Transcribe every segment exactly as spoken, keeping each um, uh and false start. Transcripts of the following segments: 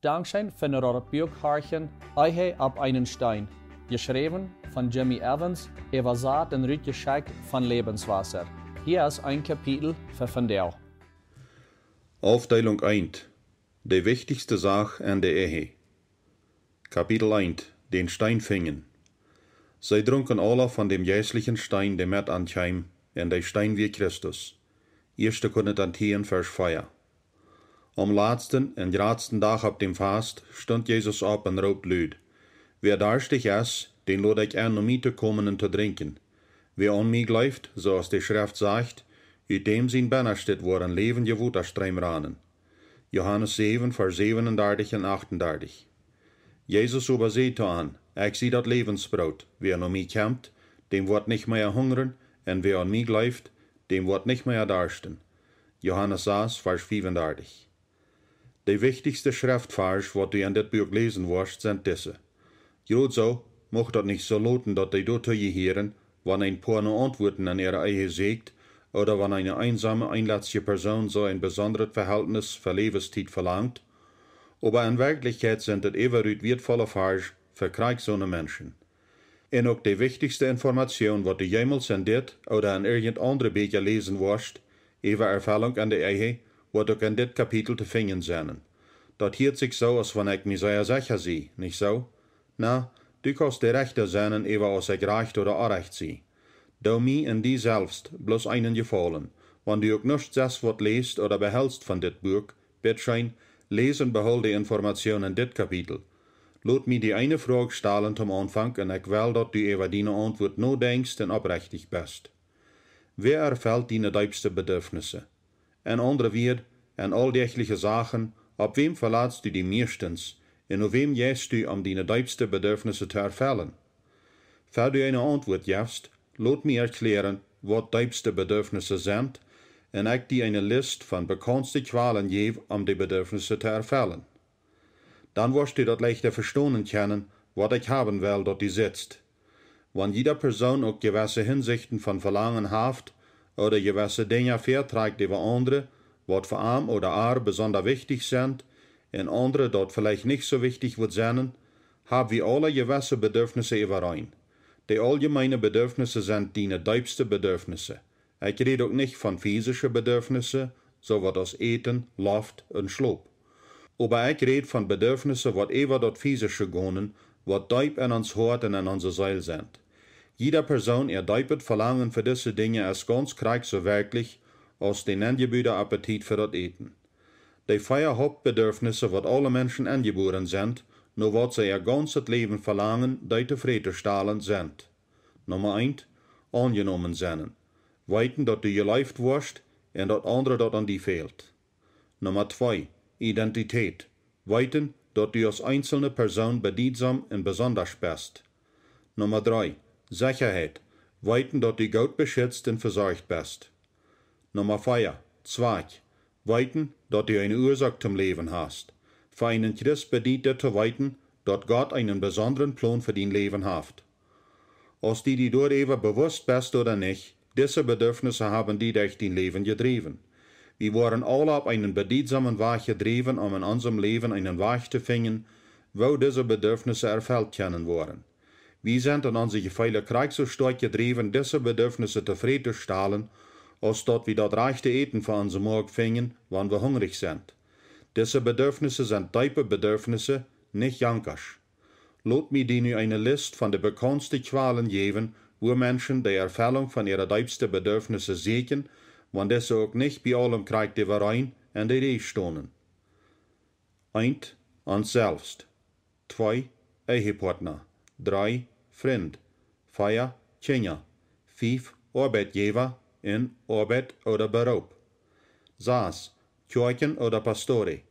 Dankscheen fa daut Buak horchen, Ehe opp eenen Steen. Jeschräwen von Jimmy Evans, äwasat un rutjeschekjt von Lebenswasser. Hia es een Kapitel fa vondoag. Aufdeelunk eent. De wichtichste Sach en de Ehe. Kapitel eent. Dän Steen finjen. See drunken aula von däm jeistlichen Steen, dee met an kjeem, un de Steen wia Christus. Ieeschte Korinta tieen, Varsch vea. Aum latsten un jratsten Dach opp däm Fast stunt Jesus opp un roopt lud: Wäa darschtich es, dän lod ekj en, no mie to komen un to drinkjen. Wäa aun mie jleeft, soo aus de Schreft sajcht, ut däm sien Bennastet woaren läwendje Wotastreem ranen. Johanes säwen, Varsch säwenundartich un achtundartich. Jesus oba säd to an: Ekj sie daut Läwensbroot. Wäa no mie kjemt, däm woat nich mea hungren, un wäa aun mie jleeft, däm woat nich mea darschten. Johanes sas, Varsch fiefundartich. De wichtichste Schreftvarsch, waut du en dit Buak läsen woascht, sent dise. Jrod soo, mucht daut nich soo loten, daut dee doatoo jehieren, wan een Poa no Auntwuaten en äare Ehe sieekjt, ooda wan eene eensome, eenletzje Persoon soo een besondret Verhältnis fa Läwenstiet velangt, oba en Werkjlichkjeit sent daut äwarut wieetvolle Varsch fa krakjt soone Menschen. Un uk de wichtichste Information, waut du jemols en dit ooda en irjent aundre Bieekja läsen woascht, äwa Erfellunk en de Ehe, woat uk en dit Kapitel to finjen sennen. Daut hieet sikj soo, aus wan ekj mie sea secha sie, nich soo? Na, du kaust de Rechta sennen äwa aus ekj rajcht ooda orrajcht sie. Doo mie un die selfst bloos eenen Jefaulen: Wan du uk nuscht sest, waut läst ooda behelst von dit Buak, bittscheen, läs un behool de Information en dit Kapitel. Lot mie die eene Froag stalen toom Aunfank, un ekj well, daut du äwa diene Auntwuat nodenkjst un opprechtich best. Wäa erfelt diene deepste Bedürfnisse? En aundre Wieed, en auldäachliche Sachen, opp wäm velatst du die mieeschtens, un no wäm jeist du, om diene deepste Bedürfnisse to erfellen? Ea du eene Auntwuat jefst, lot mie erkjlären, waut deepste Bedürfnisse sent, un ekj die eene List von bekaundste Kjwalen jäw, om de Bedürfnisse to erfellen. Dan woascht du daut leichta vestonen kjennen, waut ekj haben well, daut du sitst. Wan jieda Persoon uk jewesse Hinsichten von Velangen haft, ooda jewesse Dinja väatrakjt äwa aundre, waut fa am ooda ar besonda wichtich sent, un aundre daut veleicht nich soo wichtich woat sennen, hab wie aula jewesse Bedürfnisse äwareen. De auljemeene Bedürfnisse sent diene deepste Bedürfnisse. Ekj räd uk nich von fisische Bedürfnisse, soo waut aus Äten, Loft un Schlop. Oba ekj räd von Bedürfnisse, waut äwa daut fisische gonen, waut deep en ons Hoat un en onse Seel sent. Jieda Persoon äa deepet Velangen fa dise Dinja es gaunz krakjt soo werkjlich aus de nenjebuade Appetit fa daut Äten. De vea Hauptbedürfnisse, waut aule Menschen enjebuaren sent, no waut see äa gaunzet Läwen velangen, dee tofräd to stalen, sent: Numma eent, aunjenomen sennen. Weeten, daut du jeleeft woascht un daut aundre daut aun die fält. Numma twee, Identität. Weeten, daut du aus eenzelne Persoon bediedsom un besondasch best. Numma dree, Sechaheit. Weeten, daut du goot beschitzt un vesorcht best. Numma vea, Zwakj. Weeten, daut du eene Uasoak toom Läwen hast. Fa eenen Christ bediet dit to weeten, daut Gott eenen besondren Plon fa dien Läwen haft. Aus du die doaräwa bewusst best ooda nich, dise Bedürfnisse haben die derch dien Läwen jedräwen. Wie woaren aula opp eenen bediedsomen Wajch jedräwen, om en onsem Läwen eenen Wajch to finjen, woo dise Bedürfnisse erfelt kjennen woaren. Wie sent en onse Jefeele krakjt soo stoakj jedräwen, dise Bedürfnisse tofräd to stalen, aus daut wie daut rajchte Äten fa onse Moag finjen, wan wie hungrich sent. Dise Bedürfnisse sent deepe Bedürfnisse, nich Jankasch. Lot mie die nu eene List von de bekaundste Kjwalen jäwen, wua Menschen de Erfellunk von äare deepste Bedürfnisse sieekjen, wan dise uk nich bie aulem krakjt äwareen en de Rieej stonen. Eent, ons selfst. Twee, Ehepartna. Dree, Frind. Vea, Kjinja. Fief, Oabeitjäwa un Oabeit ooda Beroop. Sas, Kjoakjen ooda Pastore.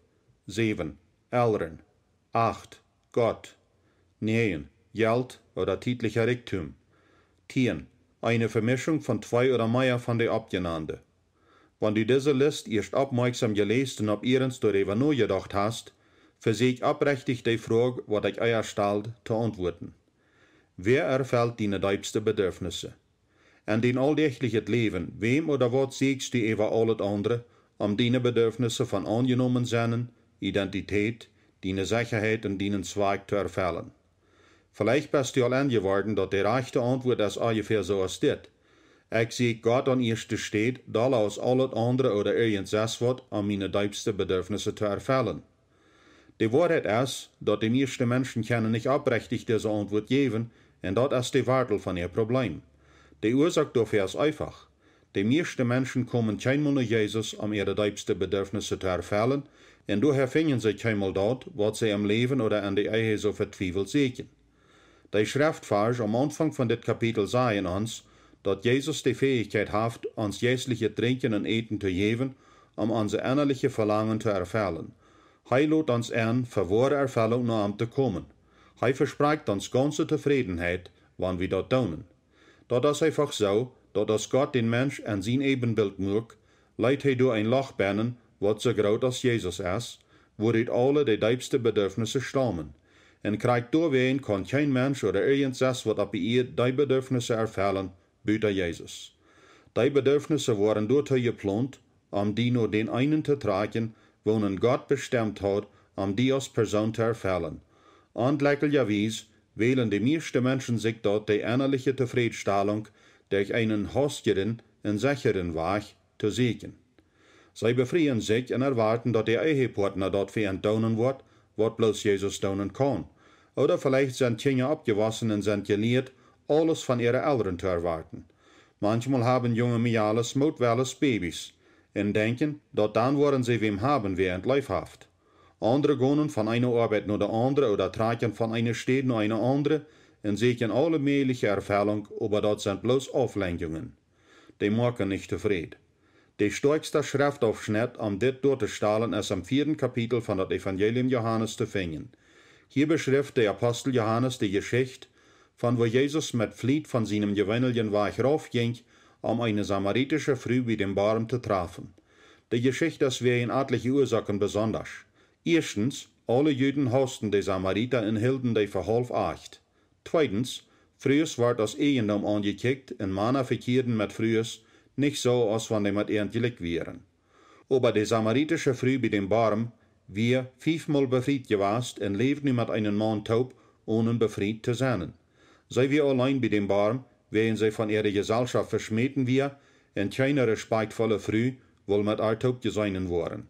Säwen, Elren. Acht, Gott. Näajen, Jelt ooda tietlicha Rikjdom. Tieen, eene Vemischunk von twee ooda mea von de oppjenande. Wan du dise List ieescht oppmoakjsom jeläst un opp iernst doaräwa nojedocht hast, vesäkj opprechtich de Froag, waut ekj ea stald, to auntwuaten. Wäa erfelt diene deepste Bedürfnisse? En dien auldäachlichet Läwen, wäm ooda waut sieekjst du äwa aulet aundre, om diene Bedürfnisse von aunjenomen sennen, Identität, diene Sechaheit un dienen Zwakj to erfellen. Veleicht best du aul enjeworden, daut de rajchte Auntwuat es onjefäa soo aus dit: Ekj sie Gott aun ieeschte Städ, dolla aus aulet aundre ooda irjent sest waut, om miene deepste Bedürfnisse to erfellen. De Woarheit es, daut de mieeschte Menschen kjennen nich oprechtich dise Auntwuat jäwen, un daut es de Wartel von äa Probleem. De Uasoak doafäa es eefach. De mieeschte Menschen komen kjeenmol no Jesus, om äare deepste Bedürfnisse to erfellen, un doahäa finjen see kjeenmol daut, waut see em Läwen ooda en de Ehe soo vetwiewelt sieekjen. De Schreftvarsch aum Aunfank von dit Kapitel sajen ons, daut Jesus de Fäichkjeit haft, ons jeistlichet Drinkjen un Äten to jäwen, om onse ennaliche Velangen to erfellen. Hee lodt ons en, fa woare Erfellunk no am to komen. Hee vesprakjt ons gaunze Tofrädenheit, wan wie daut doonen. Daut es eefach soo, daut aus Gott dän Mensch en sien Äbenbilt muak, leet hee doa een Loch bennen, waut soo groot aus Jesus es, wuarut aule de deepste Bedürfnisse staumen. Un krakjt doawäajen kaun kjeen Mensch ooda irjent sest waut oppe Ieed dee Bedürfnisse erfellen, buta Jesus. Dee Bedürfnisse woaren doatoo jeplont, om die no dän eenen to trakjen, woonen Gott bestemt haud, om die aus Persoon to erfellen. Onjlekjlijawies wälen de mieeschte Menschen sikj daut de ennaliche Tofrädstalunk derch eenen haustjeren un secheren Wajch to sieekjen. See befrieen sikj un erwoaten, daut de Ehepoatna daut fa an doonen woat, waut bloos Jesus doonen kaun. Ooda veleicht sent Kjinja oppjewossen un sent jelieet, aules von äare Elren to erwoaten. Manchmol haben junge Mejales Moot wellen aus Babys un denkjen, daut dan woaren see wäm haben, wäa an leef haft. Aundre gonen von eene Oabeit no de aundre ooda trakjen von eene Städ no eene aundre un sieekjen aule mäajliche Erfellunk, oba daut sent bloos Auflenkjungen. Dee moaken nich tofräd. De stoakjsta Schreftaufschnett, om dit doatostalen, es em vieeden Kapitel von daut Evangelium Johanes to finjen. Hia beschrift de Apostel Johanes de Jeschicht, von woo Jesus met Fliet von sienem jeweeneljen Wajch rauf jinkj, om eene samaritische Fru bie dän Borm to trafen. De Jeschicht es wäajen atelje Uasoaken besondasch. Ieeschtens, aule Juden haussten de Samarita un hilden dee fa haulf acht. Tweedens, Frues worden aus Ieejendoom aunjekjikjt un Mana vekjieeden met Frues nich soo, aus wan dee met an jlikj wieren. Oba de samaritische Fru bie dän Borm wia fiefmol befriet jewast un läwd nu met eenen Maun toop, onen befriet to sennen. See wia auleen bie dän Borm, wäajen see von äare Jeselschoft veschmäten wia un kjeene respektvolle Fru wull met ar toop jeseenen woaren.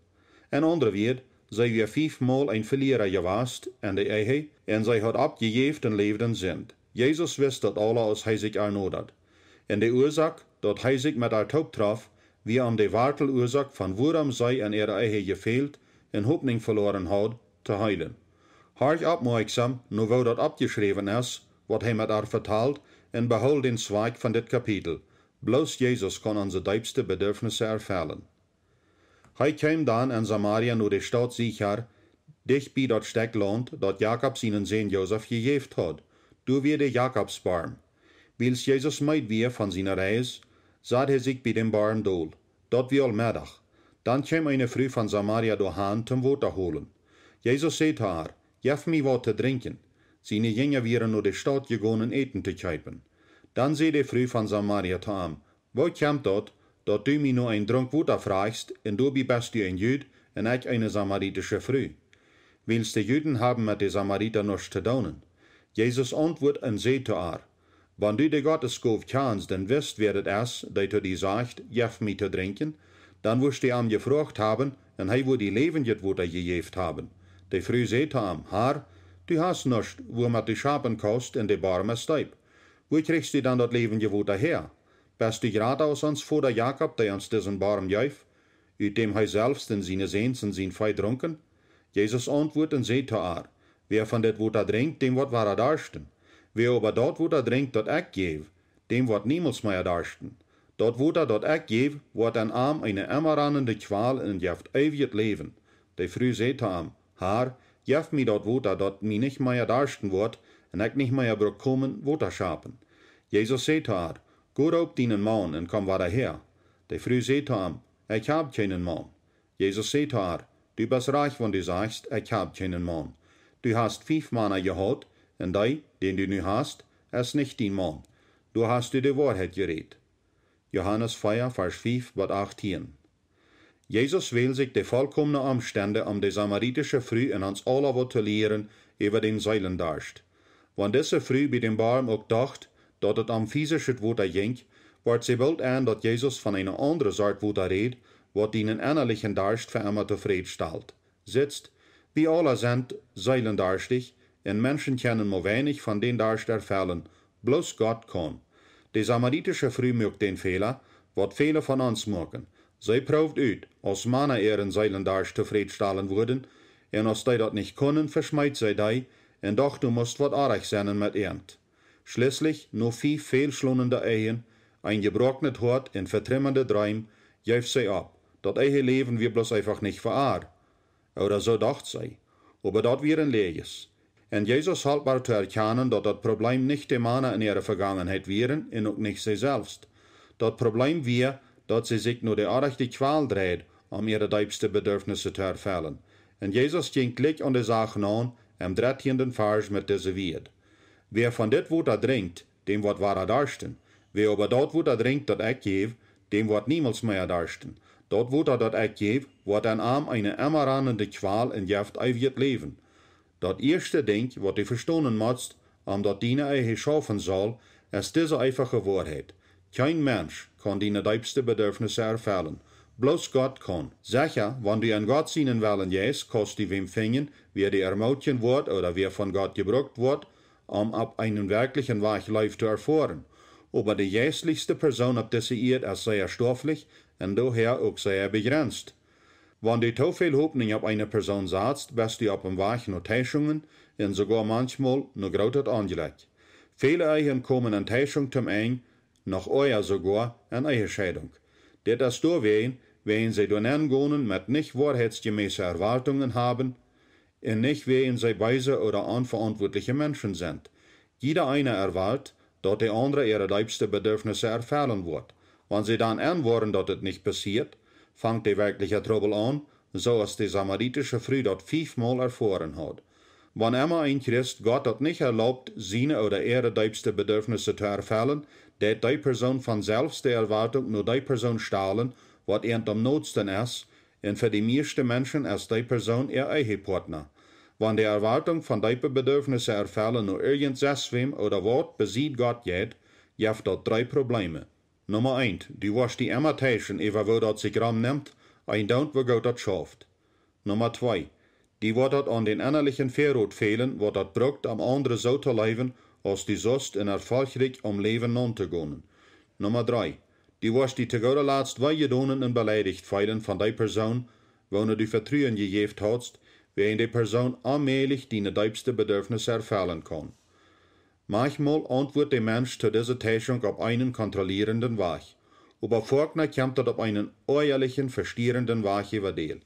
En aundre Wieed, see wia fiefmol een Veliera jewast en de Ehe un see haud oppjejäft un läwd en Sind. Jesus wist daut aula, aus hee sikj ar nodad. Un de Uasoak, daut hee sikj met ar toop trof, wia om de Warteluasoak, von wuarom see en äare Ehe jefält un Hopninj veloaren haud, to heelen. Horcht oppmoakjsom no woo daut oppjeschräwen es, waut hee met ar vetalt, un behool dän Zwakj von dit Kapitel: Bloos Jesus kaun onse deepste Bedürfnisse erfellen. Hee kjeem dan en Samaria no de Staut Sichar, dicht bie daut Stekj Launt, daut Jakob sienen Sän Josef jejäft haud. Doa wia de Jakobsborm. Wiels Jesus meed wia von siene Reis, sad hee sikj bie dän Borm dol. Daut wia aul Meddach. Dan kjeem eene Fru von Samaria doahan toom Wota holen. Jesus säd to ar: Jeff mie waut to drinkjen. Siene Jinja wieren no de Staut jegonen Äten to kjeepen. Dan säd de Fru von Samaria to am: Woo kjemt daut, daut du mie no een Drunk Wota frajchst, un doabie best du een Jud un ekj eene samaritische Fru? Wiels de Juden haben met de Samarita nuscht to doonen. Jesus auntwuat un säd to ar: Wan du de Gottesgow kjanst un wist, wäa daut es, dee to die sajcht: Jeff mie to drinkjen, dan wurscht du am jefroacht haben, un hee wudd die läwendjet Wota jejäft haben. De Fru säd to am: Har, du hast nuscht, wuamet du schapen kaust, un de Borm es deep. Wua kjrichst du dan daut läwendje Wota häa? Best du jrata aus ons Voda Jakob, dee ons disen Borm jeef, ut däm hee selfst un siene Säns un sien Vee drunken? Jesus auntwuat un säd to ar: Wäa von dit Wota drinkjt, däm woat wada darschten. Wäa oba daut Wota drinkjt, daut ekj jäw, däm woat niemols mea darschten. Daut Wota, daut ekj jäw, woat en am eene emmarannende Kjwal un jeft eewjet Läwen. De Fru säd to am: Har, jeff mie daut Wota, daut mie nich mea darschten woat un ekj nich mea bruck komen Wota schapen. Jesus säd to ar: Go roop dienen Maun un komm wada häa. De Fru säd to am: Ekj hab kjeenen Maun. Jesus säd to ar: Du best rajcht, wan du sajchst: Ekj hab kjeenen Maun. Du hast fief Mana jehaut, un dee, dän du nu hast, es nich dien Maun. Doa hast du de Woarheit jerät. Johanes vea, Varsch fief bat achtieen. Jesus wäld sikj de volkomne Omstend, om de samaritische Fru un ons aula waut to lieren äwa dän Seelendarscht. Wan dise Fru bie dän Borm uk docht, daut et om fisischet Wota jinkj, wort see boolt en, daut Jesus von eene aundre Sort Wota räd, waut dienen ennalichen Darscht fa emma tofräd stalt. Sitst, wie aula sent seelendarschtich, un Menschen kjennen mau weinich von dän Darscht erfellen, bloos Gott kaun. De samaritische Fru muak dän Fäla, waut väle von ons muaken. See proowd ut, aus Mana äaren Seelendarscht tofräd stalen wudden, un aus dee daut nich kunnen, veschmeet see dee, un docht, du must waut oajch sennen met äant. Schlieslich, no fief fälschlonende Ehen, een jebroaknet Hoat un vetrimmende Dreem, jeef see opp. Daut Eheläwen wia bloos eefach nich fa äa. Ooda soo docht see. Oba daut wia een Läajes. Un Jesus holp äa to erkjanen, daut daut Probleem nich de Mana en äare Vegangenheit wieren un uk nich see selfst. Daut Probleem wia, daut see sikj no de orrajchte Kjwal dreid, om äare deepste Bedurfnisse to erfellen. Un Jesus jinkj jlikj aun de Sach naun, em dartieenden Varsch met dise Wieed: Wäa von dit Wota drinkjt, däm woat wada darschten. Wäa oba daut Wota drinkjt, daut ekj jäw, däm woat niemols mea darschten. Daut Wota, daut ekj jäw, woat en am eene emmaranende Kjwal un jeft eewjet Läwen. Daut ieeschte Dinkj, waut du vestonen motst, om daut diene Ehe schaufen saul, es dise eefache Woarheit: Kjeen Mensch kaun diene deepste Bedurfnisse erfellen. Bloos Gott kaun. Secha, wan du en Gott sienen Wellen jeist, kaust du wäm finjen, wäa die ermootjen woat ooda wäa von Gott jebrukt woat, om opp eenen werkjlichen Wajch Leew to erfoaren. Oba de jeistlichste Persoon opp dise Ieed es sea stoaflich un doahäa uk sea bejrenst. Wan du too väl Hopninj opp eene Persoon satst, best du opp een Wajch no Teischungen un soogoa manchmol no grootet Onjlekj. Väle Ehen komen en Teischung toom Enj, noch oaja soogoa en Ehescheidunk. Dit es doawäajen, wäajen see doa nenn gonen met nich woarheitsjemäße Erwartungen haben un nich wäajen see beese ooda onveauntwuatliche Menschen sent. Jieda eena erwart, daut de aundre äare deepste Bedurfnisse erfellen woat. Wan see dan enwoaren, daut et nich passieet, fangt de werkjliche Trubbel aun, soo aus de samaritische Fru daut fiefmol erfoaren haud. Wan emma een Christ Gott daut nich erlaubt, siene ooda äare deepste Bedurfnisse to erfellen, deit dee Persoon von selfst de Erwartunk no dee Persoon stalen, waut äant aum nootsten es, un fa de mieeschte Menschen es dee Persoon äa Ehepartna. Wan de Erwartunk von deepe Bedurfnisse erfellen no irjent sestwäm ooda waut besied Gott jeit, jeft daut dree Probleeme. Numma eent, du woascht die emma teischen äwa woo daut sikj rom nemt, eendoont woo goot daut schauft. Numma twee, die woat daut aun dän ennalichen Väarot fälen, waut daut brukt, om aundre soo to leewen, aus du sust, un erfolchrikj aum Läwen naun to gonen. Numma dree, du woascht die to gooda latst wee jedonen un beleidicht feelen von dee Persoon, woone du Vetruen jejäft hast, wäajen dee Persoon onmäajlich diene deepste Bedurfnisse erfellen kaun. Manchmol auntwuat de Mensch to dise Teischunk opp eenen kontrollierenden Wajch, oba foakna kjemt daut opp eenen oajalichen, vestierenden Wajch äwadäl.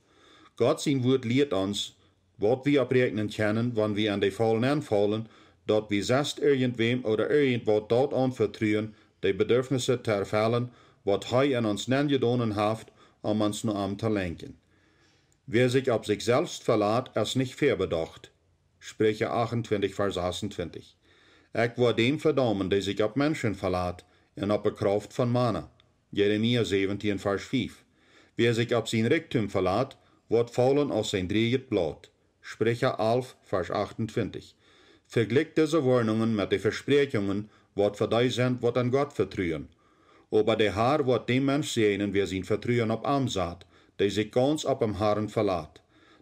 Gott sien Wuat lieet ons, waut wie oppräakjnen kjennen, wan wie en de Faul nenfaulen, daut wie sest irjentwäm ooda irjentwaut daut aunvetruen, de Bedurfnisse to erfellen, waut hee en ons nenjedonen haft, om ons no am to lenkjen. Wäa sikj opp sikj selfst velat, es nich väabedocht. Spricha achtuntwintich, Varsch sasuntwintich. Ekj woa däm vedaumen, dee sikj opp Menschen velat un opp de Krauft von Mana. Jeremia säwentieen, Varsch fief. Wäa sikj opp sien Rikjdom velat, woat faulen aus een drieejet Blaut. Spricha alf, Varsch achtuntwintich. Vejlikj dise Woarnungen met de Vespräakjungen, waut fa dee sent, waut en Gott vetruen. Oba de Har woat däm Mensch säajnen, wäa sien Vetruen opp am sat, dee sikj gaunz opp däm Harn velat.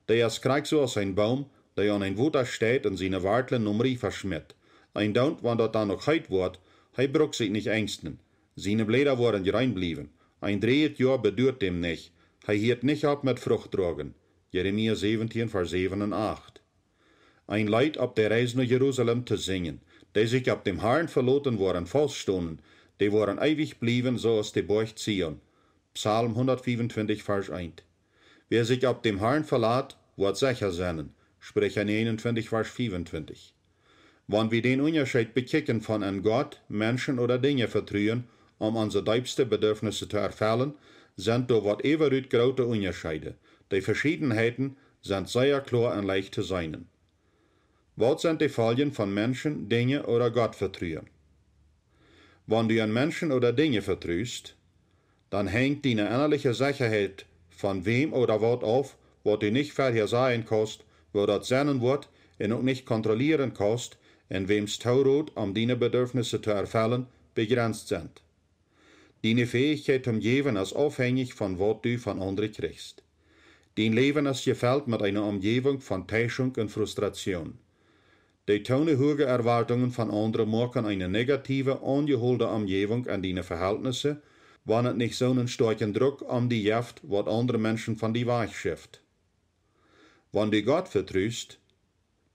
Dee es krakjt soo aus een Boom, dee aun een Wota steit un siene Wartlen nom Riefa schmitt. Eendoont, wan daut dan uk heet woat, hee brukt sikj nich enjsten. Siene Bläda woaren jreen bliewen. Een drieejet Joa beduat däm nich. Hee hieet nich opp met Frucht droagen. Jeremia säwentieen, Varsch säwen un acht. Een Leet opp de Reis no Jerusalem to sinjen. Dee sikj opp däm Harn veloten, woaren faust stonen, dee woaren eewich bliewen, soo aus de Boajch Zion. Psalm hundatfiefuntwintich, Varsch eent. Wäa sikj opp däm Harn velat, woat secha sennen. Spricha näajenuntwintich, Varsch fiefuntwintich. Wan wie dän Unjascheet bekjikjen von en Gott, Menschen ooda Dinja vetruen, om onse deepste Bedurfnisse to erfellen, sent doa waut äwarut groote Unjascheede. De Veschiedenheiten sent sea kloa un leicht to seenen. Waut sent de Foljen von Menschen, Dinja ooda Gott vetruen? Wan du en Menschen ooda Dinja vetrust, dan henjt diene ennaliche Sechaheit von wäm ooda waut auf, waut du nich verhäa sajen kaust, woo daut sennen woat, un uk nich kontrollieren kaust, un wäms Toorot, om diene Bedürfnisse to erfellen, bejrenzt sent. Diene Fäichkjeit toom Jäwen es aufhenjich von waut du von aundre kjrichst. Dien Läwen es jefelt met eene Omjäwunk von Teischunk un Frustration. De too huage Erwartungen von aundre moaken eene negative, aunjeholde Omjäwunk en diene Verhältnisse, wan et nich soonen stoakjen Druck om die jeft, waut aundre Menschen von die wajchschift. Wan du Gott vetrust,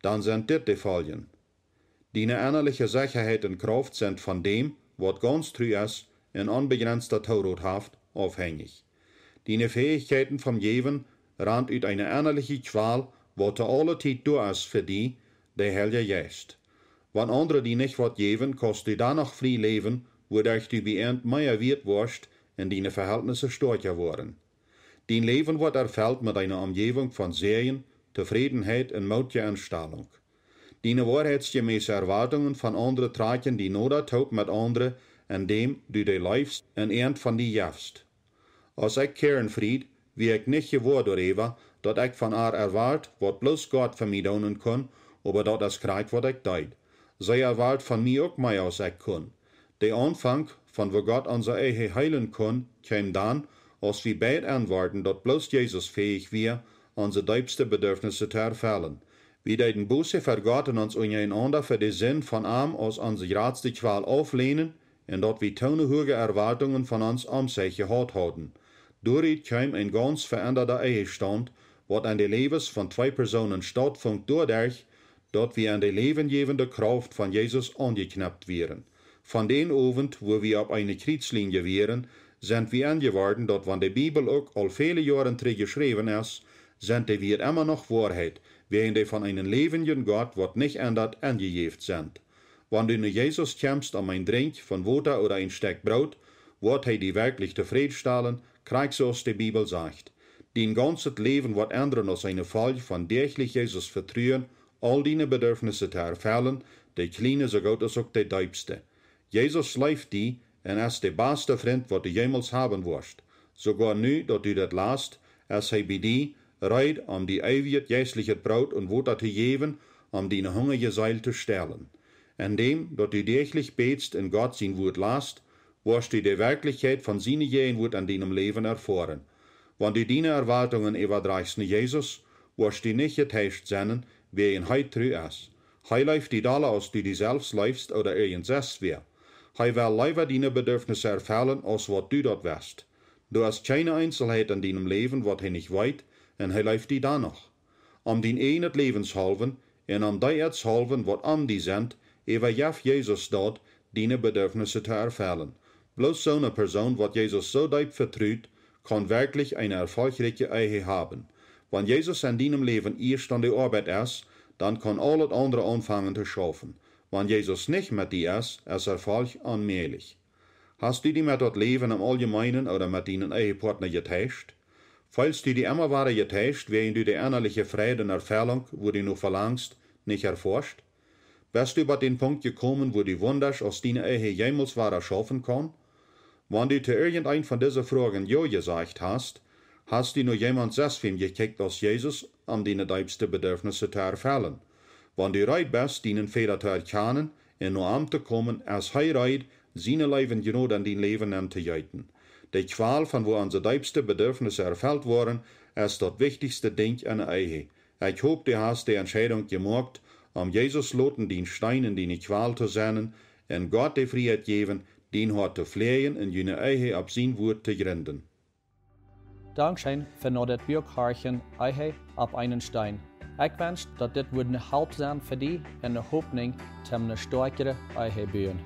dan sent dit de Foljen. Diene ennaliche Sechaheit un Krauft sent von däm, waut gaunz tru es un onbejrenste Toorot haft, aufhenjich. Diene Fäichkjeiten vom Jäwen rant ut eene ennaliche Kjwal, waut to aule Tiet doa es fa die, de Heilje Jeist. Wan aundre die nich waut jäwen, kaust du dan noch frie läwen, wuaderch du bie an mea wieet woascht un diene Verhältnisse stoakja woaren. Dien Läwen woat erfelt met eene Omjäwunk von Säajen, Tofrädenheit un mootje Enstalunk. Diene woarheitsjemäse Erwartungen von aundre trakjen die noda toop met aundre, endäm du dee leefst un an von die jefst. Aus ekj Karen fried, wia ekj nich jewoa doaräwa, daut ekj von ar erwart, waut bloos Gott fa mie doonen kunn, oba daut es krakjt waut ekj deed. See erwart von mie uk mea aus ekj kunn. De Aunfank von woo Gott onse Ehe heelen kunn, kjeem dan, aus wie beid enwoaden, daut bloos Jesus fäich wia, onse deepste Bedürfnisse to erfellen. Wie deeden Buße ver Gott un ons unjarenaunda fa de Sind von am aus onse jratste Kjwal auflänen, un daut wie too huage Erwartungen von ons om sikj jehaut hauden. Doarut kjeem een gaunz veendada Ehestaunt, waut en de Läwes von twee Persoonen stautfunk doaderch, daut wie en de läwenjäwende Krauft von Jesus aunjekjnept wieren. Von dän Owent, wua wie opp eene Kjrietslinje wieren, sent wie enjeworden, daut wan de Bibel uk aul väle Joaren trigj jeschräwen es, sent de Wieed emma noch Woarheit, wäajen dee von eenen läwenjen Gott, waut nich endat, enjejäft sent. Wan du no Jesus kjemst om een Drinkj von Wota ooda een Stekj Broot, woat hee die werkjlich tofrädstalen, krakjt soo aus de Bibel sajcht. Dien gaunzet Läwen woat endren aus eene Folj von däachlich Jesus vetruen, aul diene Bedürfnisse to erfellen, de kjliene soo goot aus uk de deepste. Jesus leeft die un es de baste Frint, waut du jemols haben woascht. Soogoa nu, daut du daut latst, es hee bie die, reed, om die eewjet jeistlichet Broot un Wota to jäwen, om diene hungaje Seel to stellen. Endäm daut du däachlich bätst un Gott sien Wuat latst, woascht du de Werkjlichkjeit von siene Jäajenwuat en dienem Läwen erfoaren. Wan du diene Erwartungen äwadrajchst no Jesus, woascht du nich jeteischt sennen, wäajen hee tru es. Hee leeft die dolla aus du die selfst leefst ooda irjent sest wäa. Hee well leewa diene Bedürfnisse erfellen aus waut du daut west. Doa es kjeene Eenselheit en dienem Läwen, waut hee nich weet, un hee leeft die dan noch. Om dien eejnet Läwens haulwen un om dee äare haulwen, waut om die sent, äwajeff Jesus daut, diene Bedürfnisse to erfellen. Bloos soone Persoon, waut Jesus soo deep vetrut, kaun werkjlich eene erfolchrikje Ehe haben. Wan Jesus en dienem Läwen ieescht aun de Oabeit es, dan kaun aulet aundre aunfangen to schaufen. Wan Jesus nich met die es, es Erfolch onmäajlich. Hast du die met daut Läwen em Auljemeenen ooda met dienen Ehepoatna jeteischt? Feelst du die emma wada jeteischt, wäajen du de ennaliche Freid un Erfellunk, wua du no velangst, nich erfoascht? Best du bot dän Punkt jekomen, wua du wundasch, aus diene Ehe jemols wada schaufen kaun? Wan du to irjent eent von dise Froagen jo jesajcht hast, hast du no jemaunt sest wäm jekjikjt aus Jesus, om diene deepste Bedürfnisse to erfellen. Wan du reed best, dienen Fäla to erkjanen un no am to komen, es hee reed, siene Leew un Jnod en dien Läwen nenn to jeeten. De Kjwal, von wua onse deepste Bedürfnisse erfelt woaren, es daut wichtichste Dinkj en de Ehe. Ekj hop, du hast de Entscheidunk jemoakt, om Jesus loten dien Steen en diene Kjwal to sennen un Gott de Frieheit jäwen, dien Hoat to fläajen un june Ehe opp sien Wuat to jrinden. Dankscheen fa no dit Buak horchen, Ehe opp eenen Steen. Ekj wensch, daut dit wudd ne Help sennen fa die un ne Hopninj toom ne stoakjre Ehe buen.